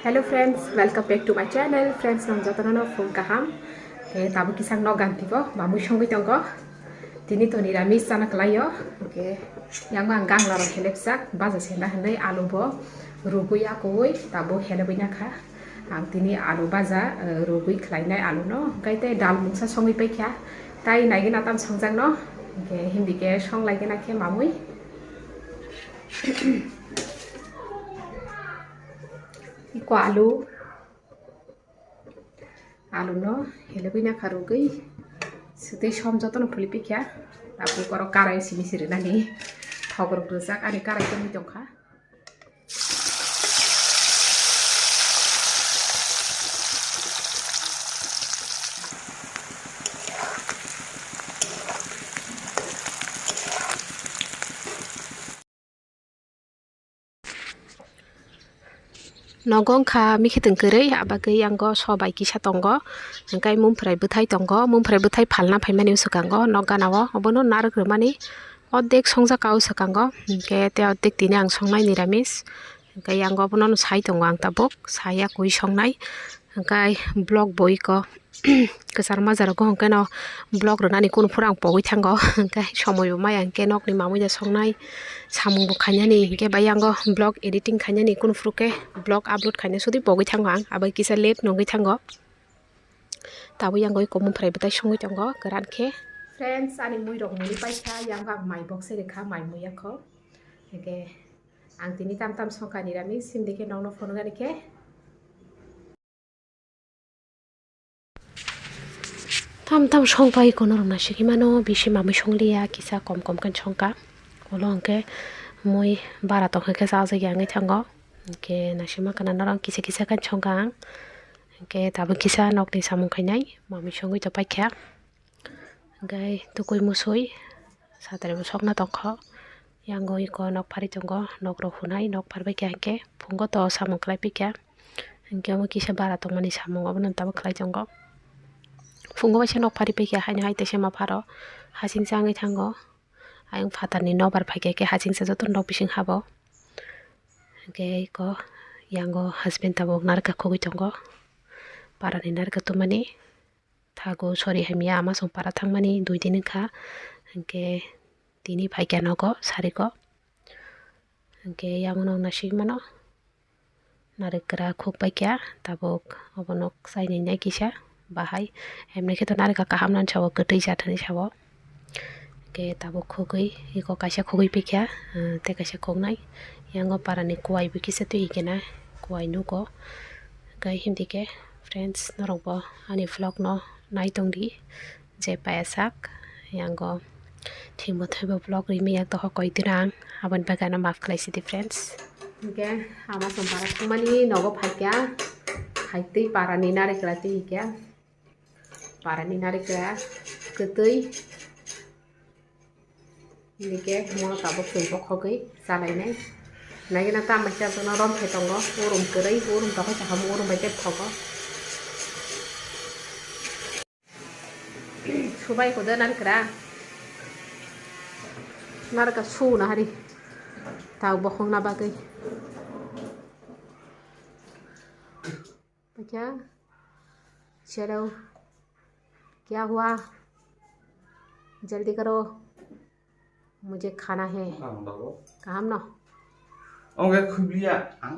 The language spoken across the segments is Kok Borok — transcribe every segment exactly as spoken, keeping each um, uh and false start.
Hello friends, welcome back to my channel. Friends, nang jotono no phung kaham. Ke tabuk kisang no ganti bo, mamui songwi tongo. Tini to niramis chana kwlaio. Ke yang ang gangla rok helep sak, baja senda hwnwi alu bo rugwi akui, tabuk helebwi nakha. Ang tini alu baja, eh, rugwi khlainai alu no, hwnkhe tei dal mungsa songwi paikha. Tai naigwi natam songjak no, hwnkhe hindi ke song laigwi nakhe mamui. Iko alu, alu no helebwi nakha rugwi, swtwi som jotono phulwi pikha. Tabuk oro karai simi siri nani thok rok rijak, ani karai tongwi tongkha. Nogo wngkha mikitwng kwrwi, abagwi yango sobai kisa tongo, hwnkhe mumphrai bwthai tongo, mumphrai bwthai phalna phaimani o swkango nok gana o, obono narwk rwmani ordek songjak o swkango, hwnkhe tei ordek tini ang songnai niramis, hwnkhe yango obono sai tongo ang tabuk, saya kui songnai, hwnkhe block bo iko. Kwchar majaro go hwnkhe no vlog rwnani kunu phuru ang pogwi thango, hwnkhe somoi bo maya hwnkhe nokni mamui da songnai, samung bo khainani, hwnkhe bai yango vlog editing khainani, kunu phuru khe vlog upload khaina sudi pogwi thango ang, abai kisa late nongwi thango. Tabuk yango iko mumphrai bwtai songwi tongo kwran khe. Friends, ani mui rok muni paikha, yango ang mai box se rikha, mai mui yakho. Hwnkhe ang tini tam tam songkha nirami, simdi khe nokno phunukani khe. Tam tam songpai kono rok naisik himano bisi mamui songliya, kisa kom kom khe songkha. Ulo hwnkhe mui bara tong khe chajakya wngwi thango. Hwnkhe naisik mankha na norok kisa kisa khe songkha ang. Hwnkhe tabuk kisa nokni samung khainai mamui songwi tongpaikha. Hwnkhe tukui musui satrai bo sokna tongkho. Yango iko nok phari tongo, nok rok hunai, nok phar bai kha hwnkhe phungo to samung khlai phi kha. Hwnkhe omo kisa bara tongmani samung obono tabuk khlai tongo. Phungo waisa nok phari phi kha, haino hai teisa ma pharo hasing cha wngwi thango. Ayang phatarni nobar phai kha khe hasing cha joto nok bising habo. Hwnkhe iko yango husband tabuk narwkha khogwi tongo. Parani narwkha tumani. Thago sori hamya ama song para thangmani dui din wngkha, hwnkhe tini phaikha nogo sariko, hwnkhe yamono naisik mano narikra khuk paikha tabuk obono chainai nai kisa bahai, emni khe to narikha kaham nani sabo kwtwi jat hinwi sabo, hwnkhe tabuk khugwi iko kaisa khugwi pikha, tei kaisa khuknai yango parani kuwai bo kisa twi hikhe na kuwai nugo, hwnkhe himdi khe. Friends, norokbo ani vlogno nai tongdi, je paya sak, yango thwimo thwibo vlog rimi yak dohor koi dino ang, aboni bagwi ano maaf khlai sidi, friends. Hwnkhe ama song para thangmani nogo phaikha, phaitwi parani narikra twi hikha, parani narikra kwtwi. Hingke mono tabuk chwng bokhogwi chalainai. Naigina tamo khe aswkno romthai tongo, urum kwrwi, urum tokhe kaham, urum bai tei thogo. Subai kodo narikra. Narikra suna hari. Tau bokhokna bagwi. Paikha, "Chalo, kya hua? Jaldi karo, mujhe khana hai." Kaham no? Oke, khubliya.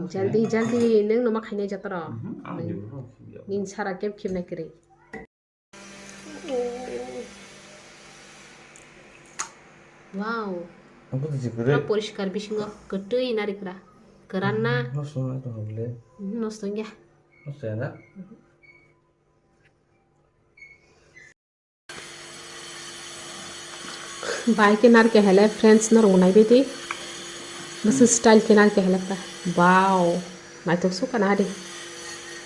Jaldi, jaldi, nwng no ma khainai jotoro. Nin sara keb khibnai kwrwi. Wow. Ang kutu jikure. Pura poriskar bisingo kwtwi narikra. Kwran na. Nosto wngya. Nosto wngya na? Bai khe narikra hele, friends, norok naibaidi. Bwswk style khe narikra hele ba. Wow. Naithok sukha na di.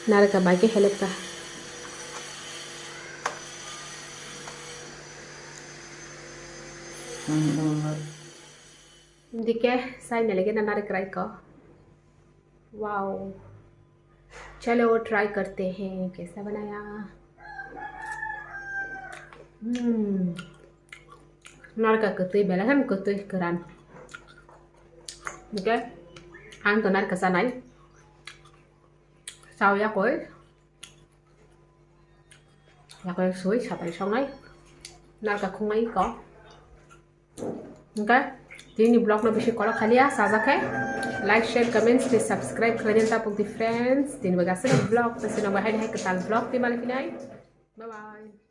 Narikra bai khe hele ba. Dike sai nalike na narikra iko. Wow. Chalo, try karte hain, kaisa banaya? Hmm. Narikra kwtwi, belai ham kwtwi kwran. Okay. Ang to narikra sanai. Tao yakoi. Yakoi sui sapai songnai. Narka khungnai ko. Okay? Tini vlog no bisi kolok khaliya, sajakhe like, share, comments, please subscribe khlaina tapuk di friends. Tini bagase vlog, tasi nang bahai hai ketal vlog di malikinai. Bye bye.